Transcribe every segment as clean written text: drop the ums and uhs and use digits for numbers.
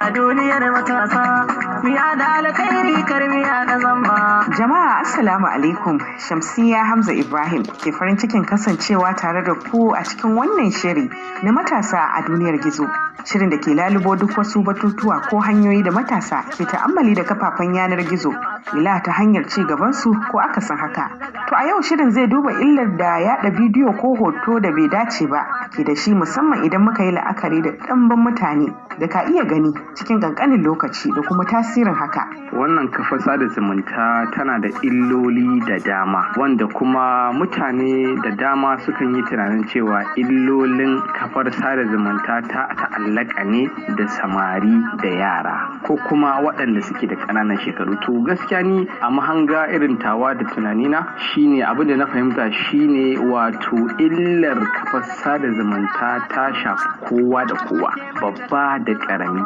A duniyar matasa, miya da alkhairi karmiya da zamba. Jama'a, Assalamu alaikum. Shamsiyya Hamza Ibrahim ke farin cikin kasancewa tare da ku a cikin wannan shiri na matasa a duniyar gizo. Shirin da ke lalubo duk wasu batutuwa ko hanyoyi da matasa ke ta'ammali da kafafen yanar gizo, ila ta hanyar ci gabansu ko akasin haka. To, a yau shirin zai duba illar da yaɗa bidiyo ko hoto da bai dace ba ke da shi, musamman idan muka yi la'akari da ɗimbin mutane da ka iya gani cikin ƙanƙanin lokaci da kuma tasirin haka. Wannan kafar sada zumunta tana da illoli da dama, wanda kuma mutane da dama sukan yi tunanin cewa illolin kafar sada zumunta ta ta'allaka ne da samari da yara ko kuma waɗanda suke da ƙananan shekaru. To, gaskiya ni a mahanga irin tawa da tunanina shine, abin da na fahimta shine, wato illar kafar sada zumunta ta shafi kowa da kowa, babba da ƙarami,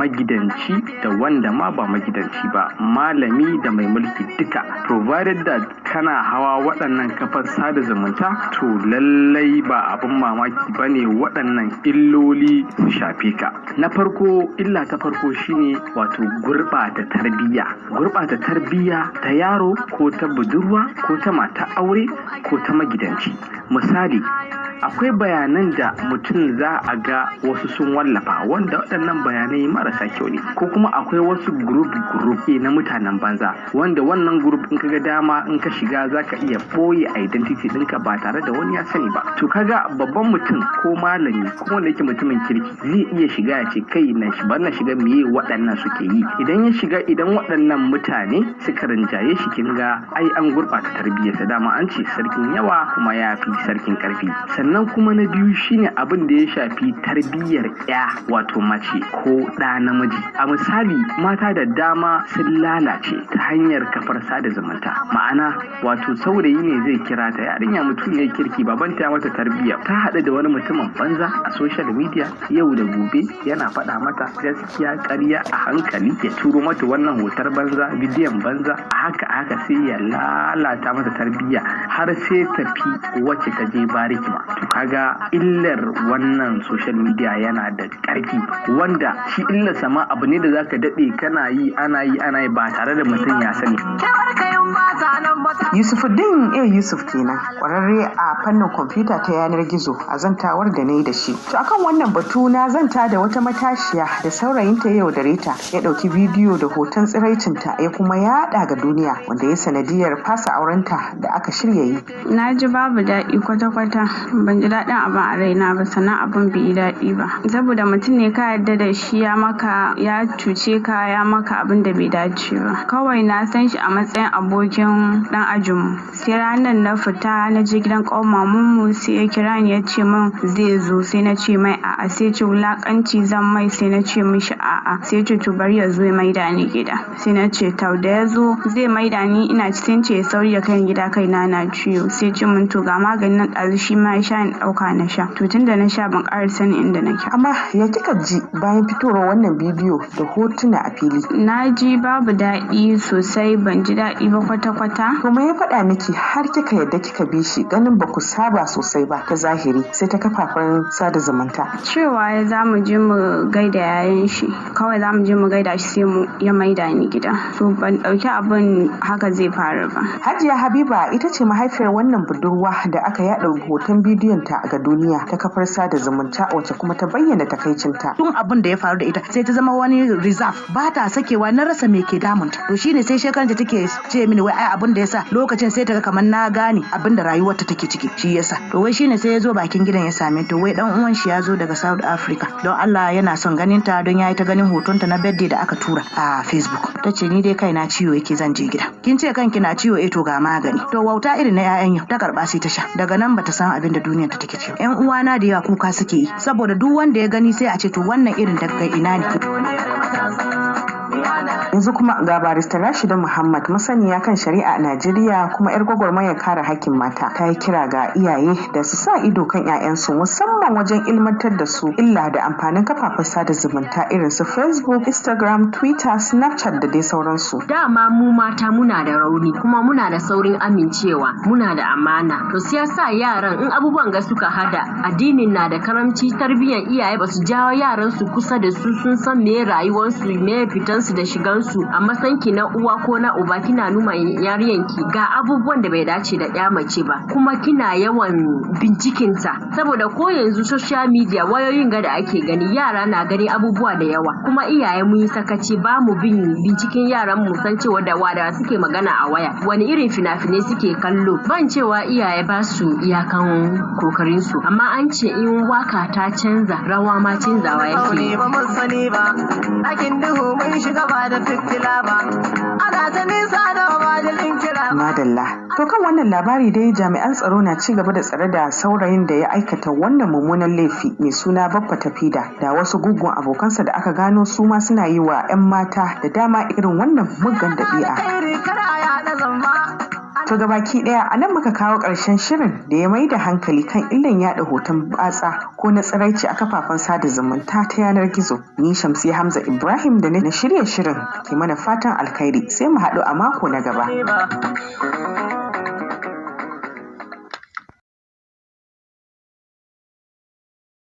magidanci da wanda ma ba magidanci ba, malami da mai mulki, duka. Provided that kana hawa waɗannan kafar sada zumunta, to lallai ba abin mamaki ba ne waɗannan illoli su shafe ka. Na farko, illa ta farko shine wato gurɓata tarbiyya, gurɓata tarbiyya ta yaro ko ta budurwa ko ta mata aure ko ta magidanci. Misali, akwai bayanan da mutum za a ga wasu sun wallafa, wanda waɗannan bayanai marasa kyau ne, ko kuma akwai wasu group group na mutanen banza, wanda wannan group in kaga dama in ka shiga za ka iya ɓoye identity ɗinka ba tare da wani ya sani ba. To, kaga babban mutum ko malami ko wanda yake mutumin kirki zai iya shiga ya ce, "Kai, na bar na shiga, meye waɗannan suke yi?" Idan ya shiga, idan waɗannan mutane suka rinjaye shi, kin ga ai an gurɓata tarbiyyarsa. Dama an ce sarkin yawa kuma ya fi sarkin ƙarfi. Sannan kuma na biyu shine abin da ya shafi tarbiyyar ya, wato mace ko ɗa namiji. A misali, mata da dama sun lalace ta hanyar kafar sada zumunta. Ma'ana, wato saurayi ne zai kira ta, yarinya mutum ne kirki, babanta ya mata tarbiyya, ta haɗu da wani mutumin banza a social media. Yau da gobe yana faɗa mata gaskiya, ƙarya, a hankali ya turo mata wannan hotar banza, bidiyon banza. A haka a haka sai ya lalata mata tarbiyya har sai tafi wacce ta je bariki ma. To, kaga illar wannan social media yana da ƙarfi, wanda shi illarsa ma abu ne da zaka daɗe kana yi, ana yi, ana yi, ba tare da mutum ya sani. Kewar kayan ba ta nan ba ta. Yusufuddin A. Yusuf kenan, kwararre a fannin kwamfuta ta yanar gizo, a zantawar da na yi da shi. To, akan wannan batu na zanta da wata matashiya da saurayinta ya yaudare ta, ya ɗauki bidiyo da hoton tsiraicinta ya kuma yaɗa ga duniya, wanda ya sanadiyar fasa aurenta da aka shirya yi. Na ji babu daɗi kwata-kwata, ban ji daɗin abin a raina ba, sannan abin bai yi daɗi ba. Saboda mutum ne ka yarda da shi ya maka, ya cuce ka, ya maka abin da bai dace ba. Kawai na san shi a matsayin abokin ɗan ajinmu. Sai ranar na fita na je gidan ƙawar mamanmu, sai ya kira ni ya ce min zai zo, sai na ce mai a'a. Sai ce wulaƙanci zan mai, sai na ce mishi a'a. Sai ce to bari ya zo ya maida ni gida. Sai na ce to. Da ya zo zai maida ni, ina cikin ce sauri ya kai ni gida, kaina na ciwo. Sai ce min to ga maganin nan, ɗazu shi ma ya sha, in ɗauka na sha. To, tunda na sha ban ƙara sanin inda nake. Amma ya kika ji bayan fitowar wannan bidiyo da hotuna a fili? Na ji babu daɗi sosai, ban ji daɗi ba kwata-kwata. Kuma ya faɗa miki har kika yadda kika bi shi, ganin ba ku saba sosai ba ta zahiri sai ta kafafen sada zumunta? Cewa ya za mu je mu gaida yayan shi, kawai za mu je mu gaida shi, sai mu ya maida ni gida. So ban ɗauki abin haka zai faru ba. Hajiya Habiba ita ce mahaifiyar wannan budurwa da aka yada hoton bidiyon ta ga duniya ta kafar sada zumunta, wacce kuma ta bayyana takaicinta. Tun abin da ya faru da ita sai ta zama wani reserve, ba ta sakewa, na rasa me ke damunta. To, shine sai shekaran ta take ce mini wai ai abin da yasa lokacin sai ta ga kamar na gane abin da rayuwarta take ciki, shi yasa. To, wai shine sai ya zo bakin gidan ya same ta, wai dan uwan shi ya zo daga South Africa, don Allah yana son ganin ta, don yayi ta ganin hotonta na birthday da aka tura a Facebook. Ta ce, "Ni dai kaina ciwo yake, zan je gida." "Kin ce kanki na ciwo? Eh, to ga magani." To, wauta irin na 'ya'yan yau, ta karba sai ta sha. Daga nan bata san abin da duniyar ta take ciki. Yan uwana da yawa kuka suke yi, saboda duk wanda ya gani sai a ce, "To, wannan irin daga ina ne?" Duniyar matasa, miya Yanzu kuma ga barista Rashida Muhammad, masaniya kan shari'a a Najeriya kuma 'yar gwagwarmayar kare hakkin mata, ta yi kira ga iyaye da su sa ido kan 'ya'yansu, musamman wajen ilmantar da su illa da amfanin kafafen sada zumunta irin su Facebook, Instagram, Twitter, Snapchat da dai sauransu. Dama mu mata muna da rauni, kuma muna da saurin amincewa, muna da amana. To siyasa yaran in abubuwan ga suka hada addinin na da karamci, tarbiyyar iyaye ba su jawo yaran su kusa da su sun san me rayuwarsu, me fitansu da shigansu. A matsayin na uwa ko na uba, kina numa yarinyanki ga abubuwan da bai dace da ya mace ba, kuma kina yawan bincikinta, saboda ko yanzu social media, wayoyin ga da ake gani, yara na gani abubuwa da yawa. Kuma iyaye mun yi sakaci, ba mu bin binciken yaran mu san cewa da wa suke magana a waya, wani irin fina-finai suke kallo. Ban cewa iyaye ba su iyakan kokarin su, amma an ce in waka ta canza, rawa ma canzawa yake. Ba mun sani ba, ɗakin duhu mun shiga ba da fitila ba, ana ta nisa da ba da kira. Madalla. To kan wannan labari dai, jami'an tsaro na ci gaba da tsare da saurayin da ya aikata wannan mummunan laifi mai suna Baffa Tafida da wasu gugun abokansa da aka gano su ma suna yi wa 'yan mata da dama irin wannan muggan ɗabi'a. To gabaki daya a nan muka kawo ƙarshen shirin da ya mai da hankali kan illan yada hoton batsa ko na tsiraici a kafafen sada zumunta ta yanar gizo. Ni Shamsi Hamza Ibrahim da na shirya shirin ke mana fatan alkhairi, sai mu haɗu a mako na gaba.